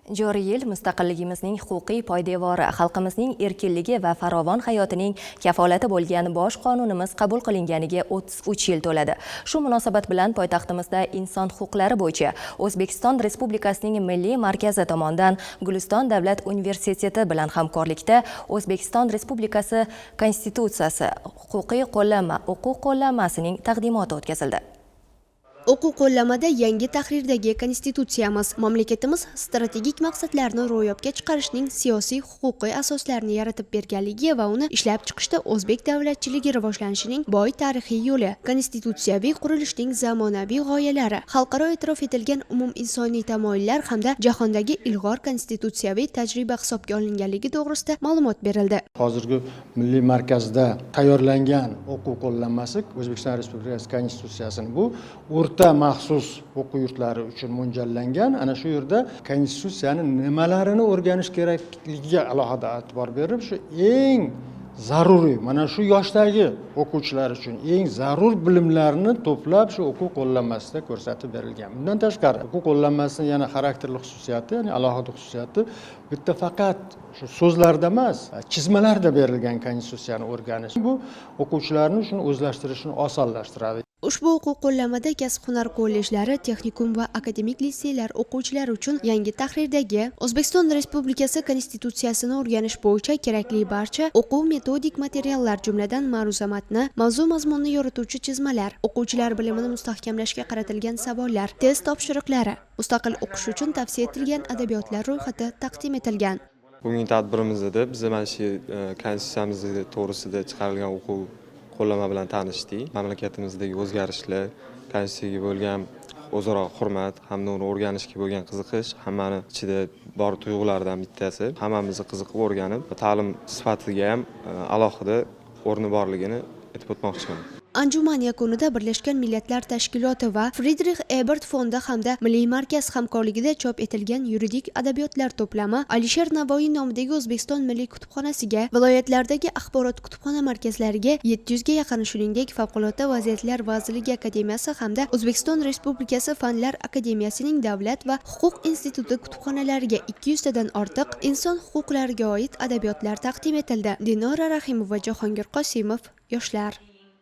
Joriy yil mustaqilligimizning huquqiy poydevori, xalqimizning erkinligi va farovon hayotining kafolati bo'lgan bosh qonunimiz qabul qilinganiga 33 yil to'ladi. Shu munosabat bilan poytaxtimizda inson huquqlari bo'yicha O'zbekiston Respublikasining Milliy markazi tomonidan Guliston davlat universiteti bilan hamkorlikda O'zbekiston Respublikasi Konstitutsiyasi huquqiy qo'llanma o'quv qo'llanmasining taqdimoti o'tkazildi. O'quv qo'llanmada yangi tahrirdagi Konstitutsiyamiz mamlakatimiz strategik maqsadlarini ro'yobga chiqarishning siyosiy huquqiy asoslarini yaratib berganligi va uni ishlab chiqishda o'zbek davlatchiligi rivojlanishining boy tarixiy yo'li, konstitutsiyaviy qurilishning zamonaviy g'oyalari, xalqaro e'tirof etilgan umuminsoniy tamoyillar hamda jahondagi ilg'or konstitutsiyaviy tajriba hisobga olinganligi to'g'risida ma'lumot berildi. Hozirgi milliy markazda tayyorlangan o'quv qo'llanmasi O'zbekiston Respublikasi Konstitutsiyasini bu o'rta maxsus o'quv yurtlari uchun mo'ljallangan. Ana shu yerda konstitutsiyani nimalarini o'rganish kerakligiga alohida e'tibor berib, shu eng zaruriy, mana shu yoshdagi o'quvchilar uchun eng zarur bilimlarni to'plab, shu o'quv qo'llanmasida ko'rsatib berilgan. Bundan tashqari, o'quv qo'llanmasini yana xarakterli xususiyati, ya'ni alohida xususiyati, bitta faqat shu so'zlarda emas, chizmalarda berilgan konstitutsiyani o'rganish. Bu o'quvchilarni shuni o'zlashtirishini osonlashtiradi. Ushbu o'quv qo'llanmada kasb-hunar kollejlari, texnikum va akademik litseylar o'quvchilari uchun yangi tahrirdagi O'zbekiston Respublikasi Konstitutsiyasini o'rganish bo'yicha kerakli barcha o'quv metodik materiallar, jumladan, ma'ruza matni, mavzu mazmunni yorituvchi chizmalar, o'quvchilar bilimini mustahkamlashga qaratilgan savollar, test topshiriqlari, mustaqil o'qish uchun tavsiya etilgan adabiyotlar ro'yxati taqdim etilgan. Bugungi tadbirimizda biz mana shu konstitutsiyamiz to'g'risida chiqarilgan o'quv qo'llanma bilan tanishdik. Mamlakatimizdagi o'zgarishlar, konstitutsiyaga bo'lgan o'zaro hurmat hamda uni o'rganishga bo'lgan qiziqish hammani ichida bor tuyg'ulardan bittasi. Hammamizni qiziqib o'rganib, ta'lim sifatiga ham alohida o'rni borligini aytib o'tmoqchiman. Anjuman yakunida Birlashgan Millatlar Tashkiloti va Fridrix Ebert fondi hamda Milliy markaz hamkorligida chop etilgan yuridik adabiyotlar to'plami Alisher Navoiy nomidagi O'zbekiston Milliy kutubxonasiga, viloyatlardagi axborot kutubxona markazlariga 700 ga yaqin, shuningdek, Favqulodda vaziyatlar vazirligi akademiyasi hamda O'zbekiston Respublikasi Fanlar akademiyasining Davlat va huquq instituti kutubxonalariga 200 tadan ortiq inson huquqlariga oid adabiyotlar taqdim etildi. Dinora Rahimova, Jahongir Qosimov, Yoshlar.